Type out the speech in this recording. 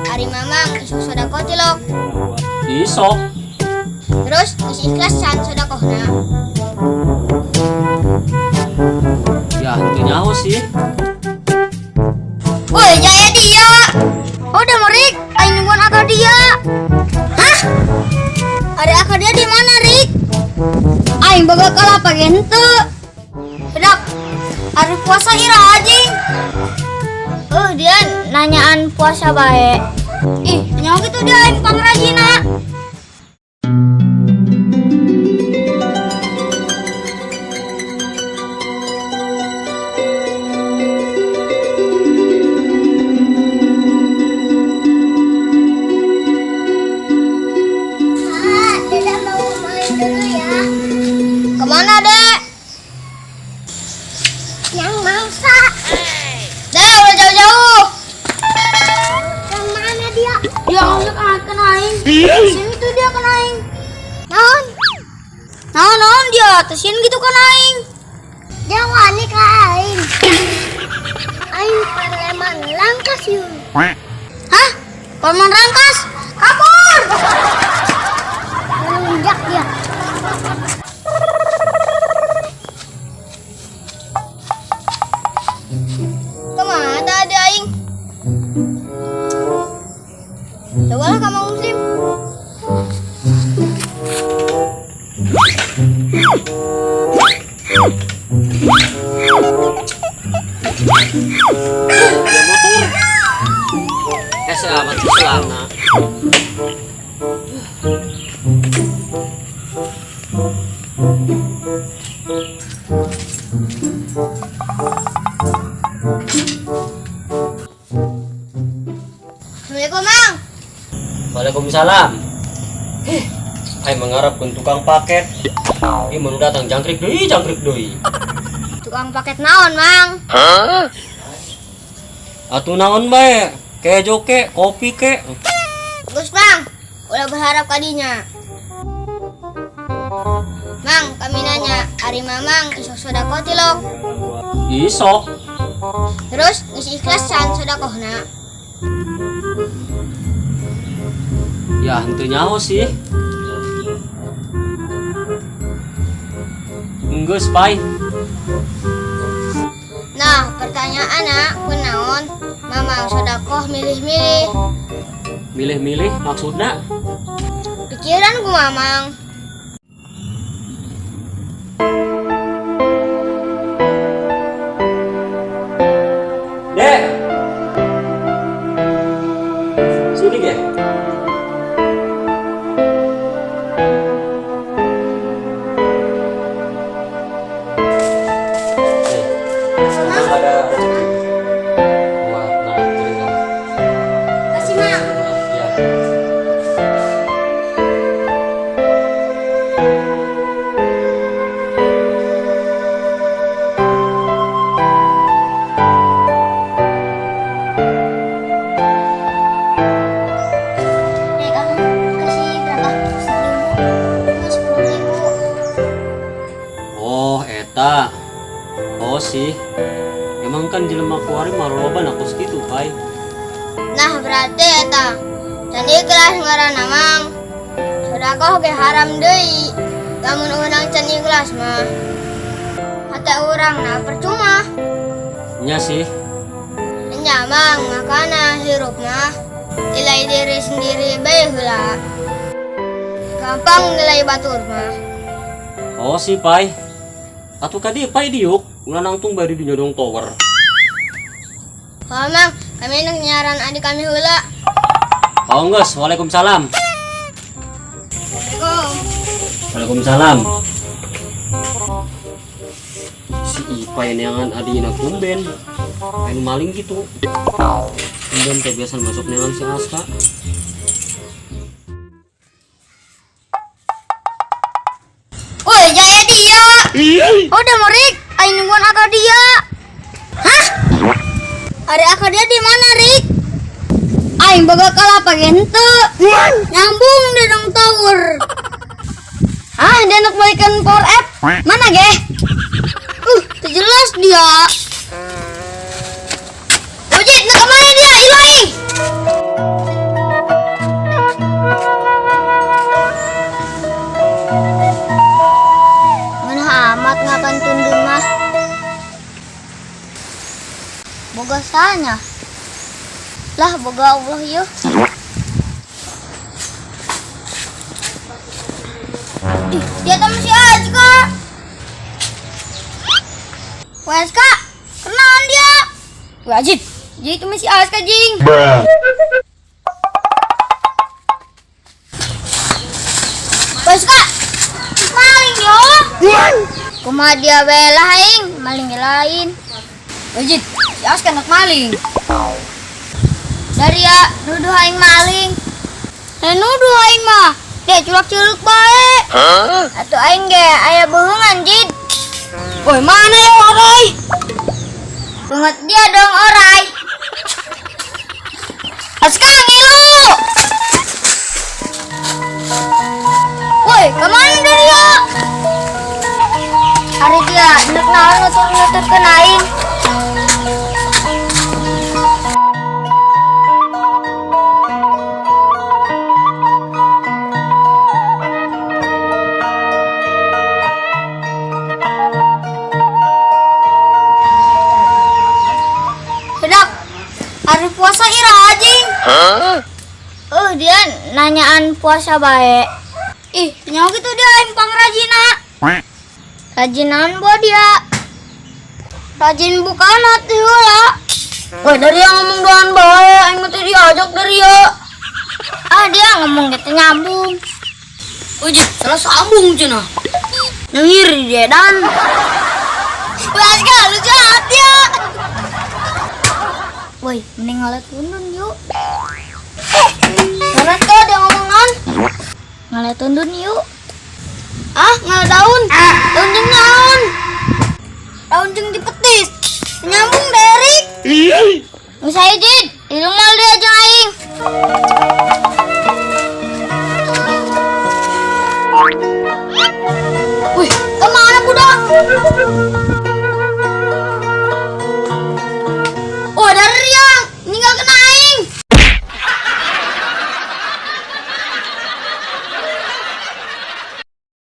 Ari Mamang isok sodakoh tilok. Isok. Terus geus ikhlas can sodakohna? Ya henteu nyaho sih. Woi, jaya dia. Oh, udah Rik, aing nungguan akal dia. Hah? Ada akal dia di mana, Rik? Aing boga kalapa ge henteu. Bedak. Hari puasa ira anjing. Oh, dia nanyaan puasa bae. Ih, nyaho gitu dia aing pangrajina. Dada mau main dulu ya. Kemana, Dek? Yang mangsa. Dek, udah jauh-jauh. Kemana dia? Dia ngusuk kena aing. Sini tuh dia kena aing. Naon? Naon, naon dia tesin gitu kena aing. Dia wani ka aing. Aing preman langkas yun. Hah? Preman rangkas? Kabur! Melunjak dia. Kemana tadi aing? Cobalah kamu muslim. Dia motor. Selamat selana. Assalamualaikum, Mang. Waalaikumsalam. Aing mengharapkan tukang paket. Ih, mau datang jangkrik deui, jangkrik deui. Tukang paket naon, Mang? Atuh naon bae? Kejo ke, kopi ke. Gus, Mang. Udah berharap kadinya. Mang, kami nanya, ari Mamang isok sodakoh tilok. Isok. Terus geus ikhlas can sodakohna? Ya henteu nyaho sih. Enggeus, Pai. Nah, pertanyaan kunaon Mamang sodakoh milih-milih? Milih-milih maksudna? Pikiran ku Mamang. Dek. Sini ge. Nih, memang ada rezeki buat nganterin kamu. Kasih, Mang. Ya. Nih, kamu kasih berapa? 10.000. Ini 10.000. Oh, eta. Oh sih. Emang kan jelema kuari mah loba kos kitu, Pai. Nah, berarti eta can ikhlas ngaranna, Mang. Sodakoh ge haram deui. Lamun urang can ikhlas mah. Hate urang na percuma. Nya sih. Nya, Mang, makana hirup mah nilai diri sendiri bae heula. Gampang nilai batur mah. Oh sih, Pai. Atuh ka dieu Pai diuk, ulah nangtung bae di nyodong tower. Oh, Mang, kami nek nyaran adik kami heula. Oh, geus, waalaikumsalam. Assalamualaikum. Waalaikumsalam. Si Ipai neangan adina kumben. Anu maling gitu. Kumben teh biasa masuk neangan si Aska. Woi, jaya dia. Oh, udah Rik, aing nungguan akal dia. Hah? Ada akal dia di mana, Rik? Aing boga kalapa ge henteu. Nyambung di dong tower. Ah, dia nak balikan power app. Mana ge? Teu jelas dia. Ojek, nak kemana dia? Ilu aing. Lah, boga Allah yeuh. Ih, dia tuh masih aja, Kak. Wes, Kak. Kenalan dia. Wajib. Dia itu masih Aska, jing. Bruh. Wes, Kak. Maling yo. Kumaha dia bela aing, maling lain. Wajib, si Aska nak maling. Dari ya nuduh aing maling. Nah, nuduh aing mah. Dia culak-culuk bae. Atau aing ge aya beungan, Jid. Woi, mana ya orai? Banget dia dong orai. Aska ngilu. Woi, kemana dari ya? Ari dia nek naon nutur-nuturkeun aing. Budak, hari puasa ira anjing. Oh, dia nanyaan puasa bae. Ih, nyawa gitu dia aing pangrajina. Rajin naon bo dia? Rajin bukan hati heula. Woi, dari yang ngomong doan bae, aing mah teu diajak dari ya. Ah, dia ngomong gitu nyambung. Uji, salah sambung cenah. Nyengir dia dan. Wah, lucu hati ya. Woi, mending ngalet tundun yuk. Karena tuh dia ngomong naon? Ngalet tundun yuk. Ah, ngalet daun. Daun jeung naon?